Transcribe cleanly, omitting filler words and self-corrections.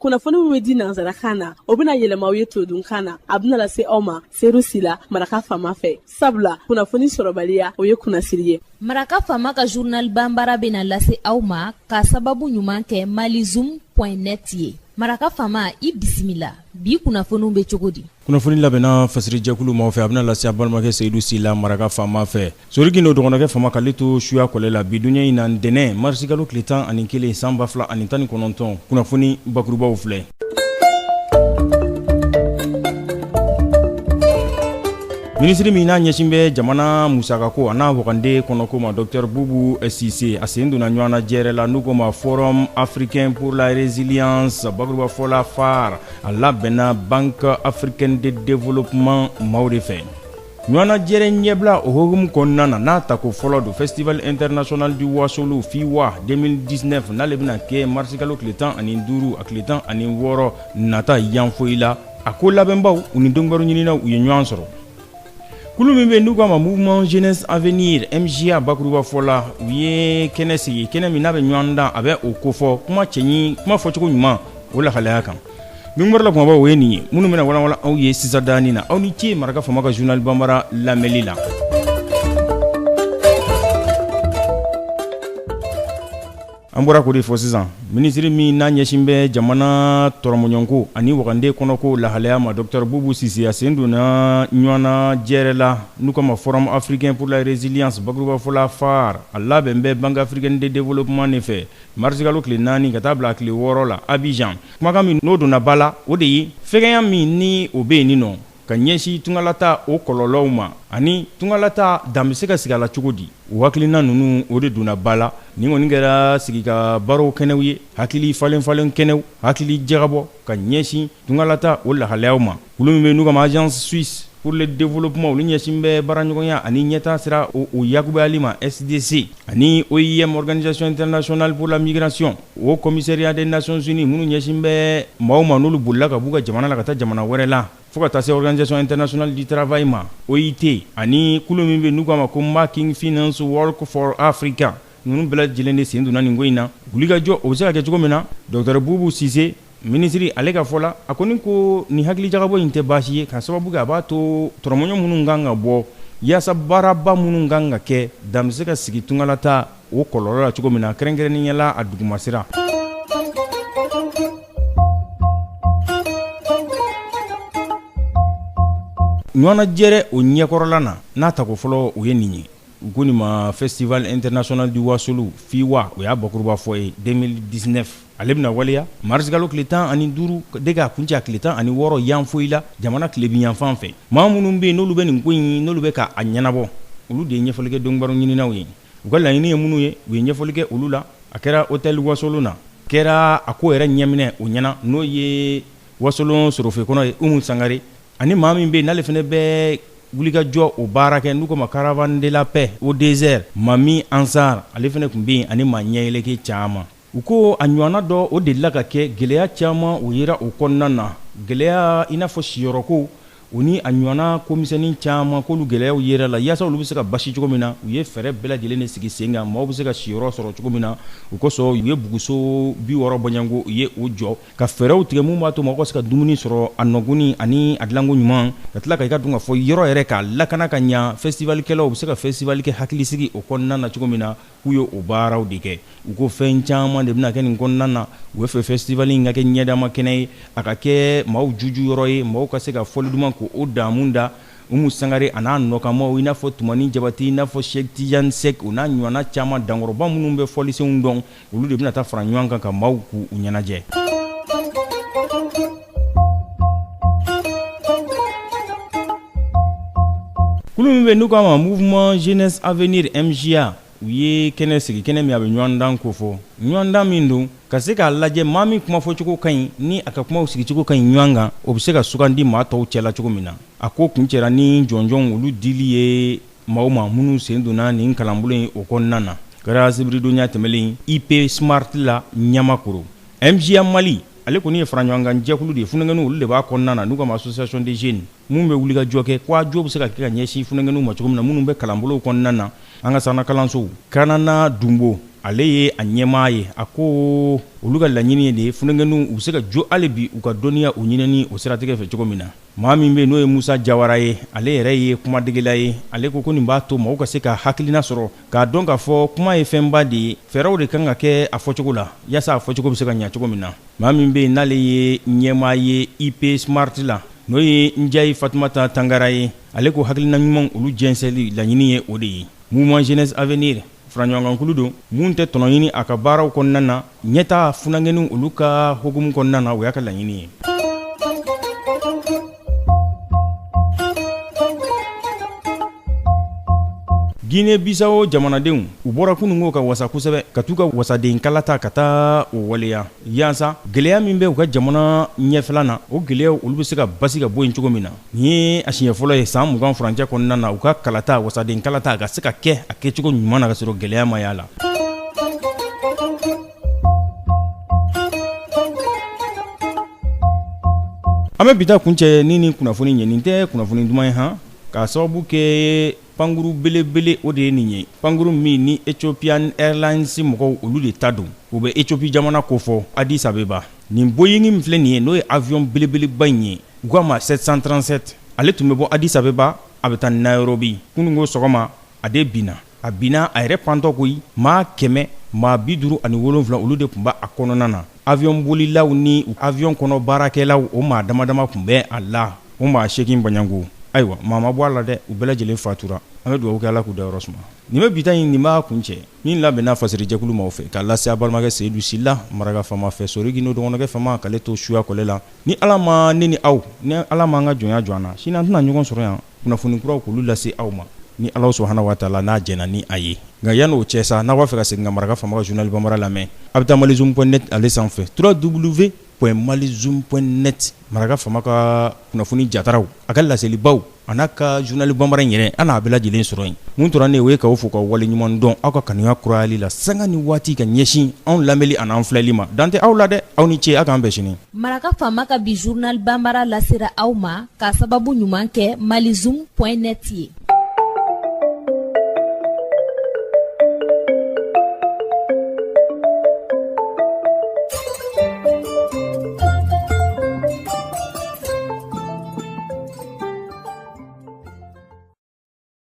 Kunnafoni min bɛ di nansarakan na, o bɛna yɛlɛma aw ye todunkan na. A bɛna lase aw ma Seyidu Sila, Maraka Faama fɛ. Sabula kunnafoni sɔrɔbaliya, o ye kunnasiri ye. Maraka Faama ka journal banbara bɛna lase aw ma ka sababu ɲuman kɛ malizoom point net ye. Maraka Faama, i bisimila. Bi kunnafoniw bɛ cogo di? Kunnafoni labɛnna fasirijɛkulu maaw fɛ, a bɛna lase a balimakɛ Seyidu Sila, Maraka Faama fɛ. Sori Gindo dɔgɔnɔkɛ Fama k'ale to suya kɔlɛ la bi dunya in na ntɛnɛn marisikalo tile 11 san 2019, kunnafoni bakurubaw filɛ. Minisiri min n'a ɲɛsin bɛ jamana musakako a n'a wagande kɔnɔko ma, docteur Bubu Sise, a sen donna ɲɔgɔnnajɛrɛ la n'u ko ma Forum africain pour la résilience, bakurubafɔ la FAR, a labɛnna Banque africaine de développement maaw de fɛ. Ɲɔgɔnnajɛrɛ ɲɛbila o hukumu kɔnɔna na, n'a tako fɔlɔ don, Festival international du Wasolo FIWA 2019, n'ale bɛna kɛ marisikalo tile 15 a tile 16 nata Yanfolila, a ko labɛnbaw u ni donkibaru ɲininaw u ye ɲɔgɔn sɔrɔ. Kulu min bɛ n'u k'a ma Mouvement Jeunesse Avenir MJA, bakurubafɔ la, u ye kɛnɛ sigi, kɛnɛ min n'a bɛ ɲɔgɔn dan, a bɛ o kofɔ kuma cɛɲi, kuma fɔcogo ɲuman o lahalaya kan. Donkibaru la kumabaw, o ye nin ye minnu bɛna walanwalan aw ye sisan daani na. Aw ni ce Maraka Faama ka journal banbara lamɛnli la. An bɔra k'o de fɔ sisan, minisiri min n'a ɲɛsin bɛ jamana tɔrɔmɔɲɔgɔnko ani wagande kɔnɔko lahalaya ma, docteur Bubu Sise, a sen donna ɲɔgɔnnajɛrɛ la n'u k'a ma Forum africain pour la résilience, bakurubafɔ la FAR, a labɛn bɛ Banque africaine de développement de fɛ marisikalo tile 4 ka taa bila tile 6 la Abidjan. Kumakan min n'o donna ba la, o de ye fɛgɛnya min ni o bɛ yen nin nɔ ka ɲɛsin tungalata o kɔlɔlɔw ma, ani tungalata dan bɛ se ka sigi a la cogo di. O hakilina ninnu, o de donna ba la. Nin kɔni kɛra sigi ka barow kɛnɛw ye, hakili falen falen kɛnɛw, hakili jagabɔ ka ɲɛsin tungalata o lahalayaw ma. Kulu min bɛ n'u k'a ma Agence suisse pour le développement, olu ɲɛsin bɛ baaraɲɔgɔnya ani ɲɛtaa sira o yakubayali ma, SDC, ani OIM, Organisation internationale pour la migration, o commissariat des Nations Unies minnu ɲɛsin bɛ maaw ma n'olu bolila ka b'u ka jamana la ka taa jamana wɛrɛ la, fo ka taa se Organisation internationale du travail ma, OIT, ani kulu min bɛ n'u k'a ma ko Making Finance Work for Africa, ninnu bɛɛ lajɛlen de sen donna nin ko in na. Wulikajɔ o bɛ se ka kɛ cogo min na, docteur Bubu Sise minisiri, ale ka fɔ la, a kɔni ko nin hakilijagabɔ in tɛ baasi ye, ka sababu kɛ a b'a to tɔrɔmɔɲɔ minnu kan ka bɔ yaasa baaraba minnu kan ka kɛ, dan bɛ se ka sigi tungalata o kɔlɔlɔ la cogo min na, kɛrɛnkɛrɛnnenya la a dugumasira. Ɲɔgɔnnajɛrɛ o ɲɛkɔrɔla na, n'a tako fɔlɔ o ye nin ye, u ko nin ma Festival international du Wasolo FIWA, o y'a bakuruba fɔ ye 2019, ale bɛna waleya marisikalo tile 15 de k'a kuncɛ a tile 16 Yanfolila, jamana tilebinyanfan fɛ. Maa minnu bɛ yen n'olu bɛ nin ko in, n'olu bɛ k'a ɲɛnabɔ, olu de ye ɲɛfɔli kɛ donkibaru ɲininaw ye. U ka laɲini ye minnu ye, u ye ɲɛfɔli kɛ olu la. A kɛra hôtel Wasolon na, kɛra a ko yɛrɛ ɲɛminɛ o ɲɛna, n'o ye Wasolon sorofe kɔnɔ ye, Umu Sangare, ani maa min bɛ yen n'ale fana bɛ wulikajɔ o baara kɛ n'u k'o ma Caravane de la paix au désert, Mami Ansar, ale fana tun bɛ yen, ani maa ɲɛyɛlɛke caman. U ko a ɲɔgɔnna dɔ o delila ka kɛ, gɛlɛya caman o yera o kɔnɔna na, gɛlɛya i n'a fɔ siyɔrɔko o ni a ɲɔgɔnna komisɛnnin caman, k'olu gɛlɛyaw yera la. Yaasa olu bɛ se ka basi cogo min na, u ye fɛɛrɛ bɛɛ lajɛlen de sigi sen kan, maaw bɛ se ka siyɔrɔ sɔrɔ cogo min na. O kosɔn u ye buguso 60 bɔɲɔgɔnko, u ye o jɔ ka fɛɛrɛw tigɛ mun b'a to mɔgɔ ka se ka dumuni sɔrɔ a nɔgɔni ani a dilanko ɲuman, ka tila ka i ka dun ka fɔ yɔrɔ yɛrɛ k'a lakana ka ɲa, festivalikɛlaw bɛ se ka festival kɛ hakilisigi o kɔnɔna na cogo min na. K'u ye o baaraw de kɛ. U ko fɛn caman de bɛna kɛ nin kɔnɔna na. U bɛ fɛ festival in ka kɛ ɲɛdama kɛnɛ ye, a ka kɛ maaw juju yɔrɔ ye, maaw ka se ka fɔli duman k'o damu da. Umu Sangare a n'a nɔkanmaw, i n'a fɔ Tumani Jabate, i n'a fɔ Sɛki Tijani Sɛki, o n'a ɲɔgɔnna caman, dankɔrɔba minnu bɛ fɔlisenw dɔn, olu de bɛna taa fara ɲɔgɔn kan ka maaw k'u ɲɛnajɛ. Kulu min bɛ n'u k'a ma Mouvement Jeunesse Avenir MJA, u ye kɛnɛ sigi, kɛnɛ min a bɛ ɲɔgɔndan kofɔ, ɲɔgɔndan min don ka se k'a lajɛ maa min kuma fɔcogo ka ɲi ni a ka kumaw sigicogo ka ɲi ɲɔgɔn kan, o bɛ se ka sugandi maa tɔw cɛla cogo min na. A ko kuncɛra ni jɔnjɔnw olu dili ye maaw ma minnu sen donna nin kalanbolo in o kɔnɔna na. Kɛra sibiridonya tɛmɛlen IP Smart la Ɲamakoro. MJA Mali, ale kɔni ye faraɲɔgɔnkan jɛkulu de ye, funankɛninw olu de b'a kɔnɔna na, n'u k'a ma Association des jeunes, minnu bɛ wulikajɔ kɛ ko a jo bɛ se ka kɛ ka ɲɛsin funankɛninw ma cogo min na minnu bɛ kalanbolow kɔnɔna na an ka sanna kalansow. Kanana Dunbo, Ale ye a ɲɛmaa ye. A ko olu ka laɲini ye de ye funankɛninw u bɛ se ka jo hali bi u ka dɔnniya u ɲinini o siratigɛ fɛ cogo min na. Maa min bɛ n'o ye Musa Jawara ye, ale yɛrɛ ye kumadegela ye. Ale ko ko nin b'a to maaw ka se ka hakilina sɔrɔ k'a dɔn k'a fɔ kuma ye fɛnba de ye, fɛɛrɛw de kan ka kɛ a fɔcogo la yaasa a fɔcogo bɛ se ka ɲɛ cogo min na. Maa min bɛ yen n'ale ye ɲɛmaa ye IP Smart la, n'o ye Njayi Fatumata Tangara ye, ale ko hakilina ɲuman olu jɛnsɛnli laɲini ye o de ye. Mouvement Jeunesse Avenir faraɲɔgɔnkankulu don mun tɛ tɔnɔ ɲini a ka baaraw kɔnɔna na, ɲɛtaa funankɛninw olu ka hukumu kɔnɔna na, o y'a ka laɲini ye. Guinée Bissau jamanadenw u bɔra kununko ka wasa kosɛbɛ ka t'u ka wasaden kalata ka taa o waleya yaasa gɛlɛya min bɛ u ka jamana ɲɛfɛla na, o gɛlɛyaw olu bɛ se ka basi ka bɔ yen cogo min na. Nin ye a siɲɛ fɔlɔ ye san 20 furancɛ kɔnɔna na u ka kalata wasaden kalata a ka se ka kɛ a kɛcogo ɲuman na ka sɔrɔ gɛlɛya ma y'a la. An bɛ bi ta kuncɛ ni nin kunnafoni ye. Nin tɛ kunnafoni duman ye han, k'a sababu kɛ pankuru belebele o de ye nin ye, pankuru min ni Ethiopian Airlines mɔgɔw olu de ta don, u bɛ Ethiopie jamana kofɔ Addis Abeba. Nin Boeing min filɛ nin ye, n'o ye avion belebeleba in ye, u k'a ma 737, ale tun bɛ bɔ Addis Abeba a bɛ taa Nairobi. Kununko sɔgɔma a de binna, a binna a yɛrɛ pantɔ koyi. Maa 157 olu de tun b'a kɔnɔna na. Avion bolilaw ni avion kɔnɔ baarakɛlaw o maa dama dama tun bɛ a la, o maa 8 baɲanko. Ayiwa, maa ma bɔ a la dɛ, u bɛɛ lajɛlen fatura. An bɛ dugawu kɛ Ala k'u dayɔrɔ suma. Nin bɛ bi ta in, nin b'a kuncɛ min labɛnna fasirijɛkulu maaw fɛ k'a lase a balimakɛ Seyidu Sila maraka faama fɛ, Sori Gindo dɔgɔnɔkɛ faama, k'ale to suya kɔlɛ la. Ni Ala ma ne ni aw, ni Ala ma an ka jɔnya jɔ an na, sini an tɛna ɲɔgɔn sɔrɔ yan kunnafoni kuraw k'olu lase aw ma, ni Ala subahana wa taala n'a jɛnna ni a ye. Nka yanni o cɛ sa, n'aw b'a fɛ ka segin ka maraka faama ka journal bambara lamɛn, a bɛ taa malizoom point net ale sanfɛ, www.malizoom.net. Maraka faama ka kunnafoni jataraw, a ka laselibaw, a n'a ka journal bambara in yɛrɛ, an n'a bɛɛ lajɛlen sɔrɔ yen. Mun tora ne ye, o ye k'aw fo k'aw waleɲuman dɔn aw ka kanuya kurayali la sanga ni waati ka ɲɛsin anw lamɛnli an'an filɛli ma. Dan tɛ aw la dɛ, aw ni ce, aw k'an bɛn sini. Maraka faama ka bi journal bambara lasera aw ma k'a sababu ɲuman kɛ malizoom point net ye.